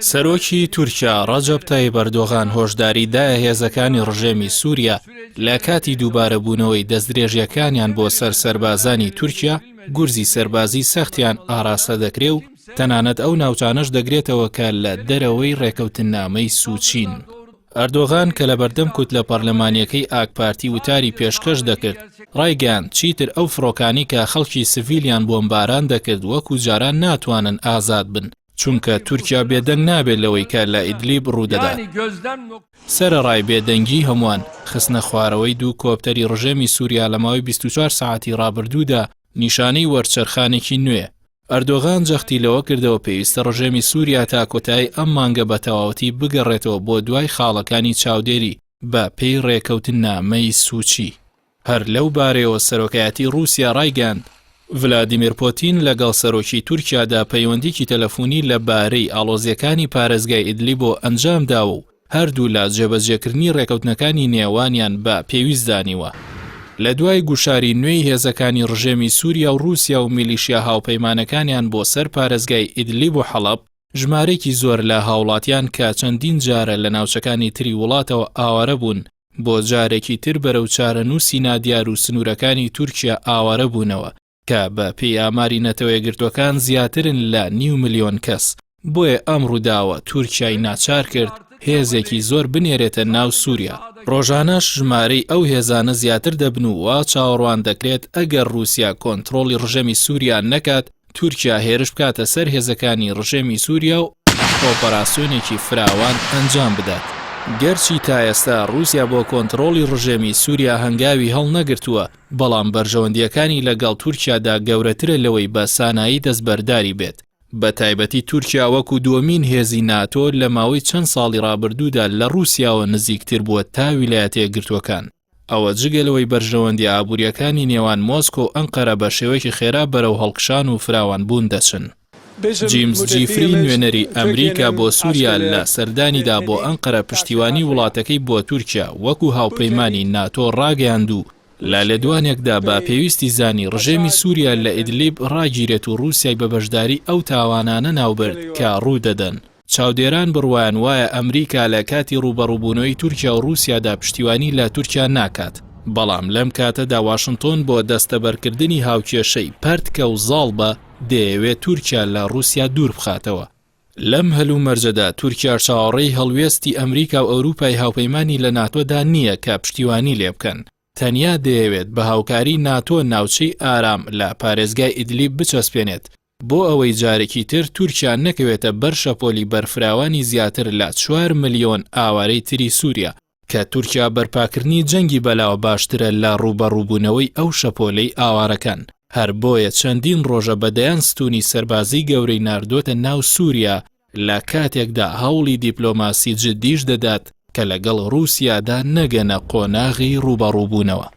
سەرۆکی تورکیا ڕەجەب تەیب ئەردۆغان هۆشداری دایە هێزەکانی ڕژێمی سووریا لە کاتی دووبارەبوونەوەی دەستدرێژیەکانیان بۆ سەر سەربازانی تورکیا گورزی سەربازی سەختیان ئاراستە دەکرێ و تەنانەت ئەو ناوچانەش دەگرێتەوە کە لە دەرەوەی ڕێکەوتننامەی سوچین. ئەردۆغان کە لەبەردەم کوتلە پەرلەمانییەکەی ئاکپارتی وتاری پێشکەش دەکرد، ڕایگەیاند، چیتر ئەو فڕۆکانەی کە خەڵکی سڤیلیان بۆمباران دەکرد وەکو جاران ناتوانن ئازاد بن، چونکە تورکیا بێدەنگ نابێت لەوەی کە لە ئیدلیب ڕوودەدات. سەرەڕای بێدەنگیی هەمووان، خستنەخوارەوەی دوو کۆپتەری ڕژێمی سوریا لە ماوەی 24 سەعاتی ڕابردوودا نیشانەی وەرچەرخانێکی نوێ ئەردۆغان جەختی لەوە کردەوە پێویستە ڕژێمی سووریا تا کۆتایی ئەم مانگە بە تەواوەتی بگەڕێتەوە بۆ دوای خاڵەکانی چاودێری بە پێی ڕێکەوتننامەی سوچی. هەر لەو بارەیەوە سەرۆکایەتی ڕووسیا ڕایگەیاند، ڤلادیمێر پۆتین لەگەڵ سەرۆکی تورکیادا پەیوەندیکی تەلەفونی لە بارەی ئاڵۆزییەکانی پارێزگای ئیدلیبۆ ئەنجام داوە و هەردوولا جێبەجێکردنی ڕێکەوتنەکانی نێوانیان بە پێویست زانیوە. لە دوای گوشاری نوێی هێزەکانی ڕژێمی سووریا و ڕووسیا و میلیشیا هاوپەیمانەکانیان بۆ سەر پارێزگای ئیدلیب و حەڵەب، ژمارەیەکی زۆر لە هاوڵاتیان کە چەندین جارە لە ناوچەکانی تری وڵاتەوە ئاوارە بوون، بۆ جارێکی تر بەرەو چارەنووسی نادیار و سنوورەکانی تورکیا ئاوارە بوونەوە. کە بە پێی ئاماری نەتەوەیەکگرتووەکان زیاترن لە نیو ملیۆن کەس، بۆیە ئەم ڕووداوە تورکیای ناچار کرد هێزێکی زۆر بنێرێتە ناو سووریا، ڕۆژانەش ژمارەی ئەو هێزانە زیاتر دەبن و وا چاوەڕوان دەکرێت ئەگەر ڕووسیا کۆنتڕۆڵی ڕژێمی سووریا نەکات تورکیا هێرش بکاتە سەر هێزەکانی ڕژێمی سووریا و ئۆپەراسیۆنێکی فراوان ئەنجام بدات. گەرچی تا ئێستا ڕووسیا بۆ کۆنتڕۆڵی ڕژێمی سووریا هەنگاوی هەڵنەگرتووە، بەڵام بەرژەوەندییەکانی لە گەڵ تورکیادا گەورەترە لەوەی بە سانایی دەستبەرداری بێت، بە تایبەتی تورکیا وەکو دووەمین هێزی ناتۆ لە ماوەی چەند ساڵی ڕابردوودا لە ڕووسیاوە نزیکتر بووە تا ویلایەتەیەکگرتووەکان. ئەوە جگە لەوەی بەرژەوەندییە ئابوورییەکانی نێوان مۆسکۆ و ئەنقەرە بە شێوەیەکی خێرا بەرەو هەڵکشان و فراوانبوون دەچن. جیمز جیفری نوێنەری ئەمریکا بۆ سوریا لە سەردانیدا بۆ ئەنقەرە پشتیوانی وڵاتەکەی بۆ تورکیا وەکو هاوپەیمانی ناتۆ ڕاگەیاند و لە لێدوانێکدا بە پێویستی زانی ڕژێمی سوریا لە ئیدلیب ڕاگیرێت و ڕوسیای بە بەشداری ئەو تاوانانە ناوبرد کە ڕوودەدەن. چاودێران بڕوایان وایە ئەمریکا لە کاتی ڕووبەڕووبوونەوەی تورکیا و ڕووسیادا پشتیوانی لە تورکیا ناکات، بەڵام لەم کاتەدا واشنتۆن بۆ دەستەبەرکردنی هاوکێشەی پەرتکە و زاڵ بە دەیەوێت تورکیا لە ڕووسیا دوور بخاتەوە. لەم هەلومەرجەدا تورکیاش چاوەڕێی هەڵوێستی ئەمریکا و ئەوروپای هاوپەیمانی لە ناتۆدا نییە کە پشتیوانی لێ بکەن، تەنیا دەیەوێت بە هاوکاری ناتۆ ناوچەی ئارام لە پارێزگای ئیدلیب بچەسپێنێت بۆ ئەوەی جارێکی تر تورکیا نەکەوێتە بەر شەپۆلی بەرفراوانی زیاتر لە چوار ملیۆن ئاوارەی تری سوریا، کە تورکیا بەرپاکردنی جەنگی بەلاوە باشترە لە ڕووبەڕووبوونەوەی ئەو شەپۆلەی ئاوارەکان، هەر بۆیە چەندین ڕۆژە بە دەیان ستوونی سەربازی گەورەی ناردۆتە ناو سوریا لە کاتێکدا هەوڵی دیپلۆماسی جدیش دەدات کە لەگەڵ ڕووسیادا نەگەنە قۆناغی ڕووبەڕووبوونەوە.